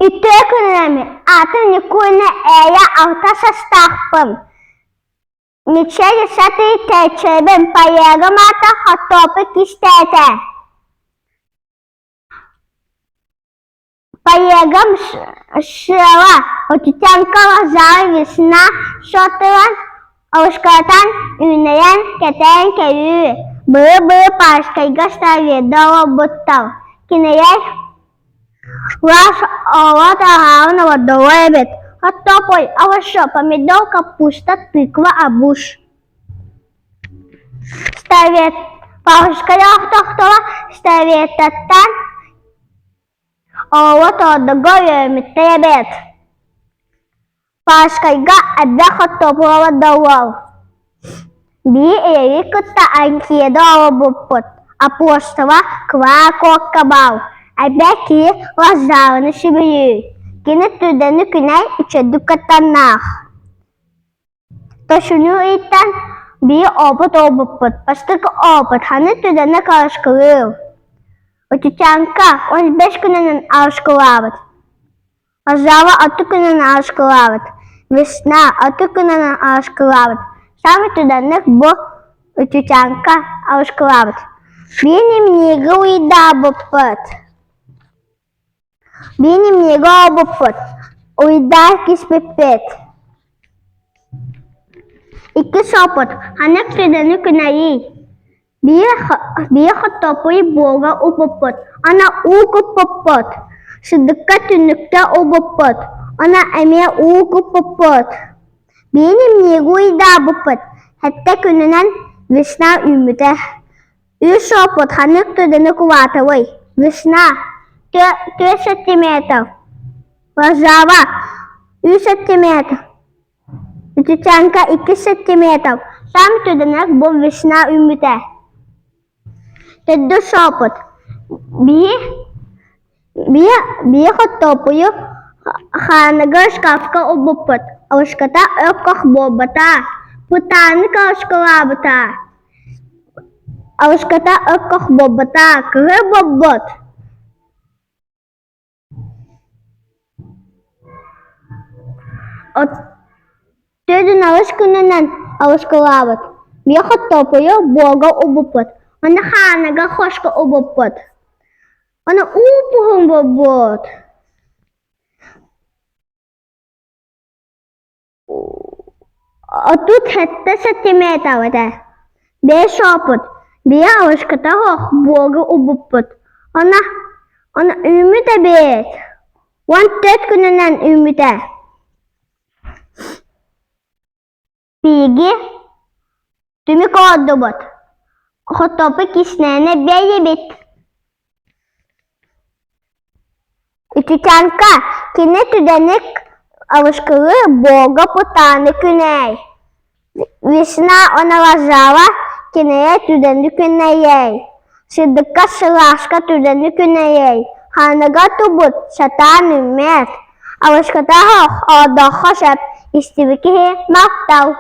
Үтүө күнүнэн аатым Ньукууна Ээйэ алта састаахпын. Мичээр сатыы тэччэбин пайыагым аата Хотуопу кистээтэ. Пайыагым сыала Отутянка Лазара Весна сотынан Алышкатан үүнэйэн кэтээн кэлии, быы-быы Пашкайга ставида олорбуттар. Кинилэр Лас оҕо таһааран олордоллор эбит. Хортуоппуй, овощи, помидор, капуста, тыква, арбуз. Ставит Павловскай охтохторо Ставиеттан оҕо тордуга үөрэммиттэр эбит. Пашкайга элбэх хортуоппуй олордоллор. Биир эйэри кытта Анкеда олорбуппут, Апостова Ква-Куокка баар, элбэх киһи Лазарыны сүбүрүүр, кини түрдэни күнэй үчүгэйдик кыттаннаах. Тошуну ыйтан биир опыт ылбыппыт, бастакы опыт ханна түрдэнэ карашкалыыр. Утучанка 15 күнүнэн арышкылаабыт. Азава аты күнүн ааскылаабыт, Весна аты күнүн ааскылаабыт, саамай түргэнник бу Үтүчаҥка ааскылаабыт. Биир имниги уйдаабыппыт, биир имниги оҥорбуппут, уйдаа киспиппит. Иккис опыт, ханнык түгэни күнэйий? Биир хортуоппуй буолга укпуппут, аны уу куппуппут, сырдыкка түннүккэ угуппут, аны эмиэ уу куппуппут. Биир имниги уйдаабыппыт, сэттэ күнүнэн весна үүммүтэ. Үс оппут ханнык түгэни кулаатабый? Весна 4 сантиметр, Варшава 3 сантиметр. Үтүчэҥкэ 2 сантиметр, саам түргэнник бу весна үүммүтэ. Төрдүс опыт биир биир биир хортуоппуйу хааныгар шкафка угбуппут, алышката өр-көх буолбата, путааны калашкалаабыта, алышката өр-көх буолбата, кыһыл буолбут. Төрдүн алыс күнүнэн алыскылаабыт, биир хортуоппуйу буорга угбуппут, уонна хааныга хоско угбуппут, уонна уу-пуһун буолбут. 37 сантиметр этэ, биэс опыт, биир алыската суох буорга угбуппут, уонна уонна үүммүт эбит, 14 күнүнэн үүммүтэ. Биһиги түмүк оҥордубут, хотуоппу киснээнэ бэйэбит. Итичанка кини түгэник алышкылы Бога путааны күнээй. Весна оналажала кинэйэ түгэни күнэйэй. Сырдыкка сылааска түгэни күнэйэй. Ханыга тубут сатаан үммэт. Алышката оһох, оодооххо сөп, истибит киһи махтал.